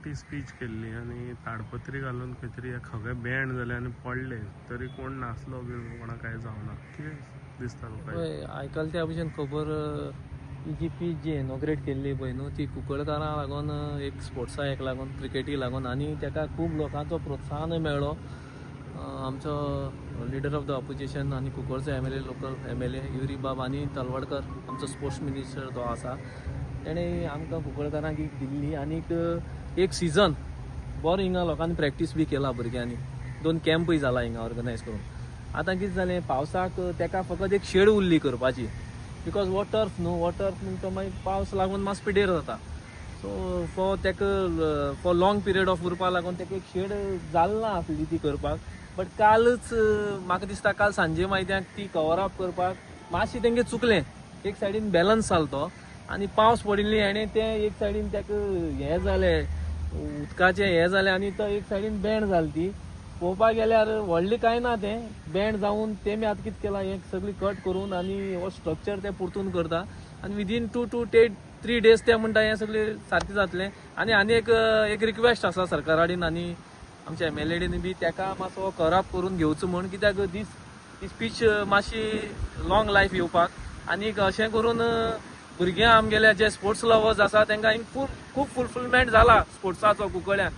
मोठी स्पीच केल्ली आनी ताडपत्री घालून खंय तरी हे सगळे बँड जाले आनी पडले तरी कोण नासलो बी कोणाक कांय जावना. कितें दिसता तुका? पळय, आयकल त्या भशेन खबर, ही जी पीच जी इनॉग्रेट केल्ली पळय न्हू, ती कुंकळकारां लागून, एक स्पोर्ट्सा एक लागून, क्रिकेटी लागून, आनी ताका खूब लोकांचो प्रोत्साहनय मेळ्ळो. आमचो लिडर ऑफ the opposition आनी कुंकळचो MLA, local MLA Yuri बाब आनी तलवडकर आमचो स्पोर्ट्स मिनिस्टर तो आसा, तेणें आमकां कुंकळकारांक एक दिल्ली. आनीक एक सिजन बरो हिंगा लोकांनी प्रॅक्टीस बी केला भुरग्यांनी, दोन कॅम्पूय जाला हिंगा ऑर्गनायज करून. आतां कितें जालें, पावसाक तेका फकत एक शेड उरली करपाची, because हो टर्फ न्हू, हो टर्फ म्हणटा मागीर पावस लागून मातसो पिड्डेर जाता. सो फॉर तेका फॉर लॉंग पिरियड ऑफ उरपा लागून तेका एक शेड जाल ना आसली ती करपाक. बट कालच, म्हाका दिसता काल सांजे मायत्याक ती कवर अप करपाक मातशें तेंगे चुकलें. एक सायडीन बॅलन्स जालो तो आनी पावस पडिल्ली हेणें तें एक सायडीन तेका हें जालें, उदकाचें हें जालें आनी तो एक सायडीन बँड जाली ती. पळोवपाक गेल्यार व्हडलें कांय ना, तें बँड जावन तेमी आतां कितें केलां, हें सगळें कट करून आनी हो स्ट्रक्चर ते परतून करता आनी विदीन 2 टू ते 3 डेज ते म्हणटा हें सगळें सारकें जातलें. आनी आनी एक एक रिक्वेस्ट आसा सरकारा कडेन आनी आमच्या एमएलएडीन बी, तेका मातसो कवर करून घेवचो म्हण, कित्याक दीस ही पीच मातशी लॉंग लायफ येवपाक. आनीक अशें करून भुरग्यां आमगेले जे स्पोर्ट्स लवर्स आसा तांकां हिंग खूब खूब फुलफिलमेंट जाला स्पोर्ट्साचो. कुंकळ्यां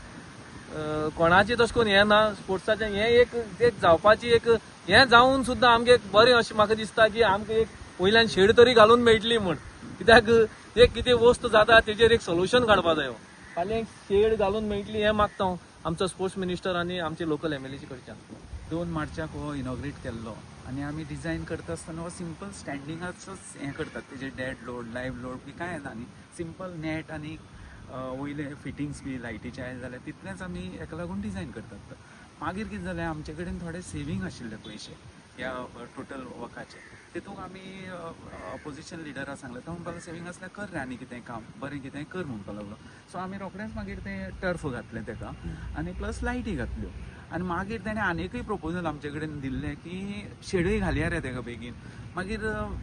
कोणाची तशें करून हें ना, स्पोर्ट्साचें हें एक एक जावपाची एक हें जावन सुद्दां आमगे एक बरें अशें म्हाका दिसता की आमकां एक वयल्यान शेड तरी घालून मेळटली म्हूण. कित्याक एक कितें वस्त जाता तेजेर एक सोल्युशन काडपा जायो. फाल्यां एक शेड घालून मेळटली हें मागता हांव आमचो स्पोर्ट्स मिनिस्टर आनी आमचे लोकल एमएलएचे कडच्यान. 2 मार्चाक हो इनॉग्रेट केल्लो आनी आमी डिझायन करता आसतना हो सिंपल स्टँडिंगाचोच हें करतात. तेजेर डेड लोड, लायव्ह लोड बी कांय येना न्ही. सिंपल नॅट आनी वयले फिटिंग्स बी लायटीचे आयले जाल्यार तितलेंच आमी हेका लागून डिझायन करतात. मागीर कितें जालें, आमचे कडेन थोडे सेवींग आशिल्ले पयशे ह्या टोटल वर्काचे. तितूंक आमी ऑपोजिशन लिडराक सांगलें. तो म्हणपाक लागलो, सेवींग आसल्यार कर रे, आनी कितें काम बरें कितें कर म्हणपाक लागलो. सो आमी रोखडेंच मागीर तें टर्फ घातलें तेका आनी प्लस लायटी घातल्यो. आनी मागीर तेणें आनिकूय प्रपोजल आमचे कडेन दिल्लें की शेडूय घालया रे तेका बेगीन. मागीर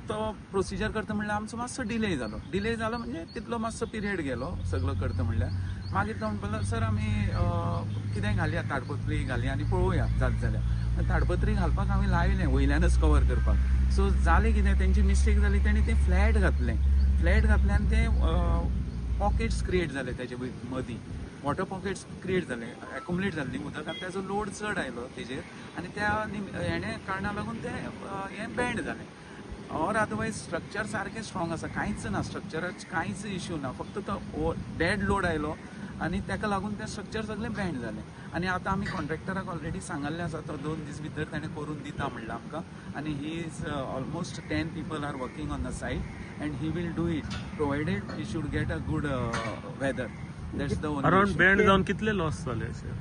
तो प्रोसिजर करता म्हणल्यार आमचो मातसो डिले जालो. डिले जालो म्हणजे तितलो मातसो पिरियड गेलो सगळो करता म्हणल्यार. मागीर तो म्हणपाक लागलो, सर, आमी कितें घालया, ताडपत्री घालया आनी पळोवया जात जाल्यार. ताडपत्री घालपाक आमी लायलें वयल्यानच कवर करपाक. सो जालें कितें, तेंची मिस्टेक जाली, तेणी तें फ्लॅट घातलें. फ्लॅट घातलें आनी तें पॉकेट्स क्रिएट जाले तेजे मदीं, वॉटर पॉकेट्स क्रिएट जाले, एक्युमुलेट जाल्ली उदक आनी तेजो लोड चड आयलो तेजेर आनी त्या हेणे कारणा लागून तें हें बँड जालें. ऑर अदरवायज स्ट्रक्चर सारकें स्ट्रॉंग आसा, कांयच ना, स्ट्रक्चराक कांयच इश्यू ना. फक्त तो डेड लोड आयलो आनी ताका लागून तें स्ट्रक्चर सगळें बँड जालें. आनी आतां आमी कॉन्ट्रॅक्टराक ऑलरेडी सांगल्लें आसा. तो 2 दीस भितर ताणें करून दिता म्हणलां आमकां आनी he is almost 10 people are working on the site and he will do it, provided he should get a good weather. That's the around band जावन कितले लॉस जाले अशे?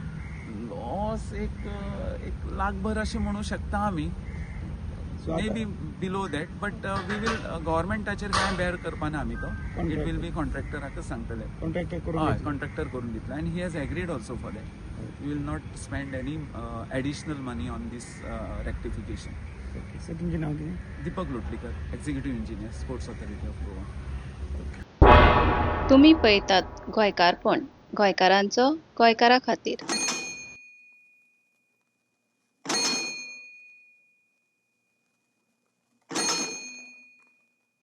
लॉस एक एक लाखभर अशें म्हणू शकता आमी, may be below that, but we will गव्हर्मेंटाचेर कांय बेर करपाना आमी तो. It will be कॉन्ट्रॅक्टराकच सांगतले. कॉन्ट्रॅक्टर करून हय. घेतलं. कॉन्ट्रॅक्टर करून दितले आनी he has agreed also for that. We will not spend any additional money on this rectification. Okay sir, तुमचें नाव कितें? Deepak Lotlikar, Executive Engineer, Sports Authority of Goa. तुमी पळयतात गोंयकारपण, गोंयकारांचो गोंयकारा खातीर.